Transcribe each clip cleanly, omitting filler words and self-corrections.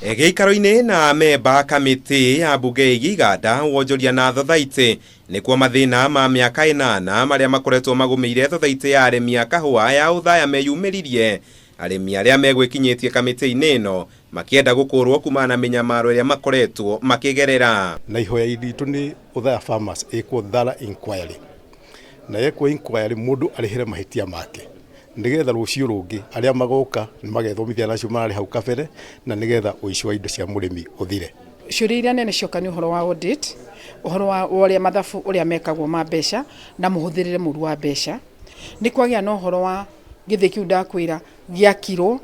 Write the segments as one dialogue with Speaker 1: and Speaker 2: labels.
Speaker 1: Gĩikaro-inĩ na memba kamĩtĩ ya mbunge ĩgiĩ iganda, wonjoria na thothaitĩ nĩkuo mathĩna ma mĩaka 8 marĩa makoretwo magũmĩire thothaitĩ ya arĩmi a kahũa ya Othaya meyumĩririe. Arĩmi arĩa megwĩkinyĩtie kamĩtĩ-inĩ ĩno makĩenda gũkũrwo kumana na mĩnyamaro ĩrĩa makoretwo makĩgerera.
Speaker 2: Na ihoya ritũ nĩ Othaya Farmers ĩkwo thorough inquiry, na yekwo inquiry mũndũ arĩhĩre mahĩtia make, nĩgetha rũciũ rũngĩ arĩa magoka nĩ magethomithia na acio mararĩ hau kabere, na nĩgetha ũici wa indo cia mũrĩmi ũthire.
Speaker 3: Ciũria iria nene cioka nĩ ũhoro wa audit, ũhoro wa ũrĩa mathabu ũrĩa mekagwo ma mbeca na mũhũthĩrĩre mũru wa mbeca. Nĩ kwagĩa na ũhoro wa gĩthĩ kĩu ndakwĩra gĩakirwo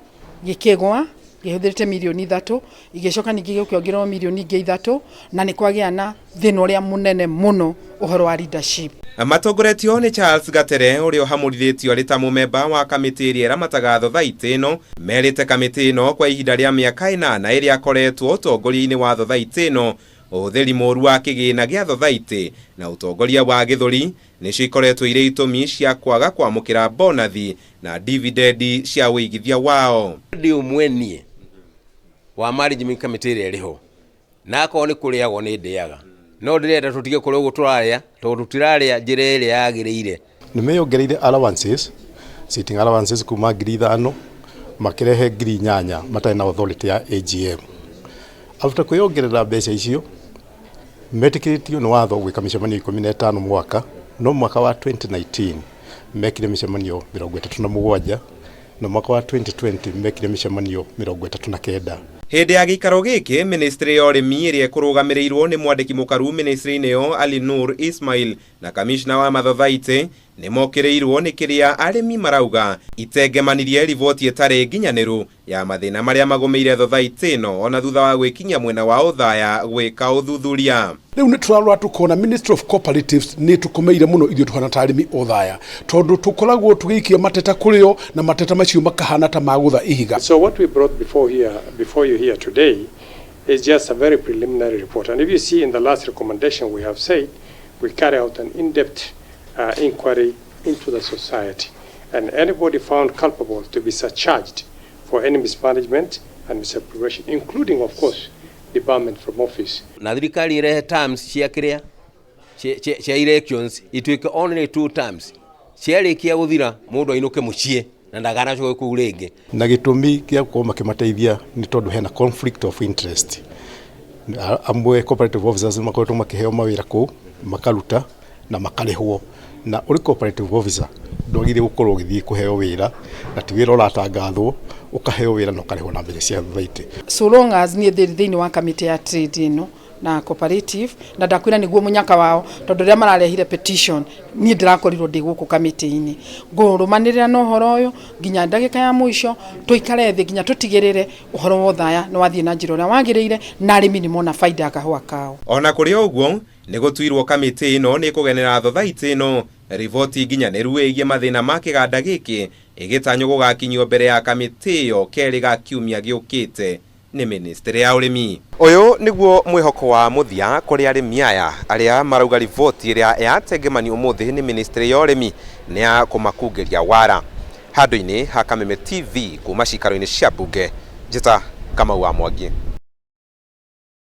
Speaker 3: gĩkĩgwa gĩhũthĩrĩte mirioni 3, igĩcoka ningĩ gĩkĩongererwo mirioni ingĩ 3, na nĩ kwagĩa na thĩna ũrĩa mũnene mũno, ũhoro wa leadership.
Speaker 1: Matongoretio nĩ Charles Gatere, ũrĩa ũhamũrithĩtio arĩ ta mũmemba wa kamĩtĩ ĩrĩa ĩramataga thothaitĩ ĩno, merĩte kamĩtĩ ĩno kwa ihinda rĩa mĩaka 8 ĩrĩa akoretwo ũtongoria-inĩ wa thothaitĩ ĩno, ũhũthĩri mũru wa kĩgĩna gĩa thothaitĩ na ũtongoria wa gĩthũri nĩcio ikoretwo irĩ itũmi cia kwaga kwamũkĩra bonathi na dividendi cia ũigithia wao.
Speaker 4: Ndĩ ũmwe niĩ wa management committee ĩrĩa ĩrĩ ho, na akorwo nĩ kũrĩagwo nĩ ndĩaga, no ndĩrenda tũtige kũrĩa ũguo tũrarĩa, tondũ tũtirarĩa njĩra ĩrĩa yagĩrĩire.
Speaker 2: Nĩ meyongereire allowances, sitting allowances, kuma 5,000 makĩrehe 8,000 matarĩ na authority ya AGM. After kwĩyongerera mbeca icio, metĩkĩrĩtio nĩ watho gwĩka mĩcemanio 15 mwaka, no mwaka wa 2019 mekire mĩcemanio 37, na mwaka wa 2020 mekire mĩcemanio 39.
Speaker 1: Hĩndĩ ya gĩikaro gĩkĩ, ministry ya ũrĩmi ĩrĩa ĩkũrũgamĩrĩirwo nĩ mwandĩki mũkaru ministry-inĩ ĩyo Ali Nur Ismail na kamishna wa mathothaitĩ nĩ mokĩrĩirwo nĩ kĩrĩa arĩmi marauga itengemanirie riboti ĩtarĩ nginyanĩru ya mathĩna marĩa magũmĩire thothaitĩ ĩno, ona thutha wa gwĩkinyia mwena wa Othaya gwĩka ũthuthuria.
Speaker 5: Rĩu nĩ tũrarora tũkona Ministry of Cooperatives nĩ tũkomeire mũno ithuĩ tũhana ta arĩmi Othaya, tondũ tũkoragwo tũgĩikia mateta kũrĩ o na mateta macio makahana ta magũtha ihiga.
Speaker 6: So what we brought before you here today is just a very preliminary report. And if you see in the last recommendation, we have said we carry out an in-depth inquiry into the society. And anybody found culpable to be surcharged for any mismanagement and misappropriation, including, of course, debarment from office.
Speaker 4: Na thirikari irehe terms cia kĩrĩa cia elections ituĩke only two terms, ciarĩkia gũthira mũndũ ainũke mũciĩ na ndaganacoke kũu rĩngĩ.
Speaker 2: Na gĩtũmi gĩa gũkorwo makĩmateithia nĩ tondũ hena conflict of interest. Amwe cooperative officers nĩ makoretwo makĩheo mawĩra kũu makaruta na makarĩhwo, na ũrĩ cooperative officer ndwagĩrĩire gũkorwo ũgĩthiĩ kũheo wĩra na ti wĩra ũratangathwo, ũkaheo wĩra na ũkarĩhwo na mbeca cia thothaitĩ.
Speaker 3: So long as niĩ thĩ thĩinĩ wa kamĩtĩ ya trade ĩno na cooperative, na ndakwĩra nĩguo mũnyaka wao, tondũ rĩrĩa mararehire petition niĩ ndĩrakorirwo ndĩ gũkũ kamĩtĩ-inĩ, ngũrũmanĩrĩra na ũhoro ũyũ nginya ndagĩka ya mũico, tũikare thĩ nginya tũtigĩrĩre ũhoro wa Othaya nĩ wathiĩ na njĩra ũrĩa wagĩrĩire na arĩmi nĩ mona baida ya kahũa kao.
Speaker 1: Ona kũrĩ ũguo, nĩ gũtuirwo kamĩtĩ ĩno nĩ ĩkũgenera thothaitĩ ĩno riboti nginyanĩru ĩgiĩ mathĩna ma kĩganda gĩkĩ, ĩgĩtanywo gũgakinyio mbere ya kamĩtĩ ĩyo kerĩ ga kiumia gĩũkĩte nĩ ministry ya ũrĩmi. Ũyũ nĩguo mwĩhoko wa mũthia kũrĩ arĩmi aya arĩa marauga riboti ĩrĩa yatengemanio ũmũthĩ nĩ ministry ya ũrĩmi nĩ ya kũmakungĩria wara. Handũ-inĩ ha Kameme TV kuma cikaro-inĩ cia mbunge, njĩta Kamau wa Mwangi.